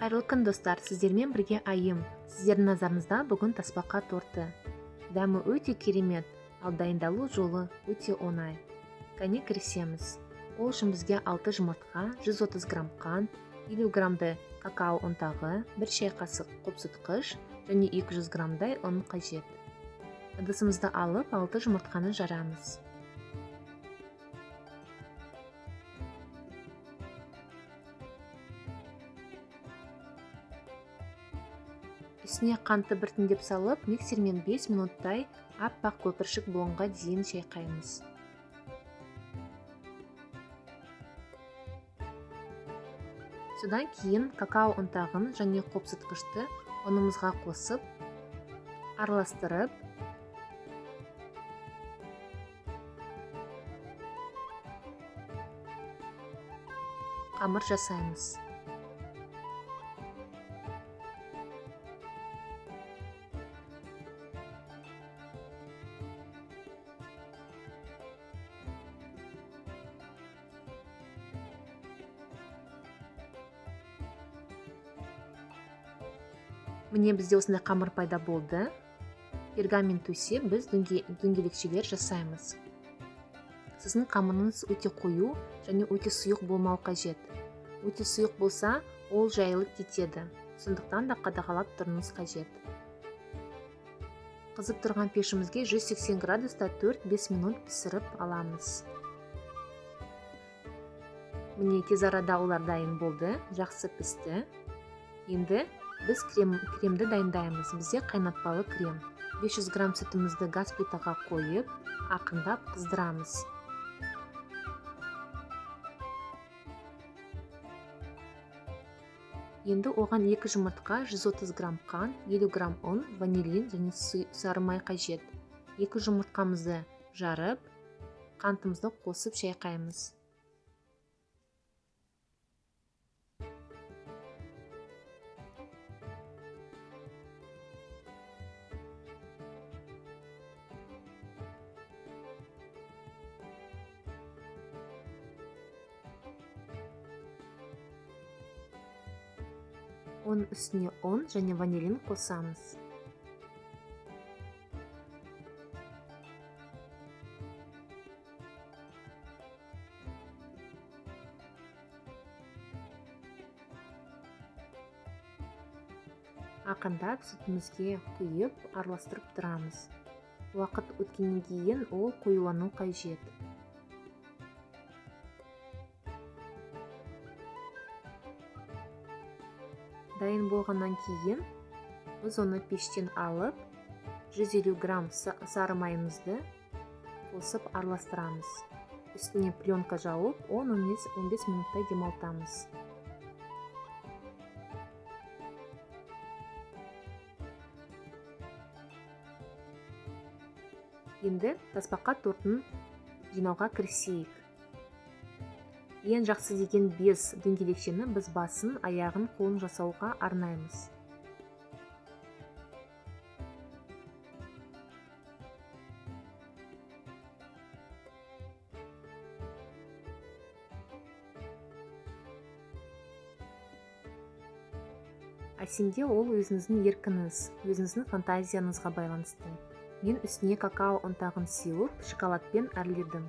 Қайырлы күн, достар! Сіздермен бірге Айым. Сіздердің назарыңызда бүгін тасбақа торты. Дәмі өте керемет, ал дайындалу жолы өте оңай. Кәне, кірісеміз. Ол үшін бізге 6 жұмыртқа, 130 грамм қант, 50 граммдай какао ұнтағы, 1 шай қасық қопсытқыш және 200 граммдай ұн қажет. Ыдысымызды алып, 6 жұмыртқаны жарамыз. Үстіне қантты біртіндеп салып, миксермен 5 минуттай аппақ көпіршік болғанға дейін шайқаймыз. Содан кейін какао ұнтағын және қопсытқышты ұнымызға қосып, араластырып, қамыр жасаймыз. Міне, бізде осындай қамыр пайда болды. Пергамент төсеп, біз дөңгелекшелер жасаймыз. Сіздің қамырыңыз өте қою және өте сұйық болмау қажет. Өте сұйық болса, ол жайылып кетеді. Сондықтан да қадағалап тұруыңыз қажет. Қызып тұрған пешімізге 180 градуста 4-5 минут пісіріп аламыз. Міне, тез арада олар дайын болды, жақсы пісті. Енді біз кремді дайындаймыз. Бізде қайнатпалы крем. 500 грамм сүтімізді газ плитаға қойып, ақырындап қыздырамыз. Енді оған 2 жұмыртқа, 130 грамм қант, 50 грамм ұн, ванилин және сары май қажет. 2 жұмыртқамызды жарып, қантымызды қосып шайқаймыз. Оның үстіне ұн және ванилин қосамыз. Ақырындап сүтімізге құйып, араластырып тұрамыз. Уақыт өткеннен кейін ол қоюлану қажет. Дайын болғаннан кейін біз оны пештен алып, 150 грамм сары майымызды қосып араластырамыз. Үстіне пленка жауып, 10-15 минуттай демалтамыз. Енді тасбақа тортын жинауға кірісейік. Ең жақсы деген 5 дөңгелекшені біз басын, аяғын, қолын жасауға арнаймыз. Әсемде ол өзіңіздің еркіңіз, өзіңіздің фантазияңызға байланысты. Мен үстіне какао ұнтағын сеуіп, шоколадпен әрледім.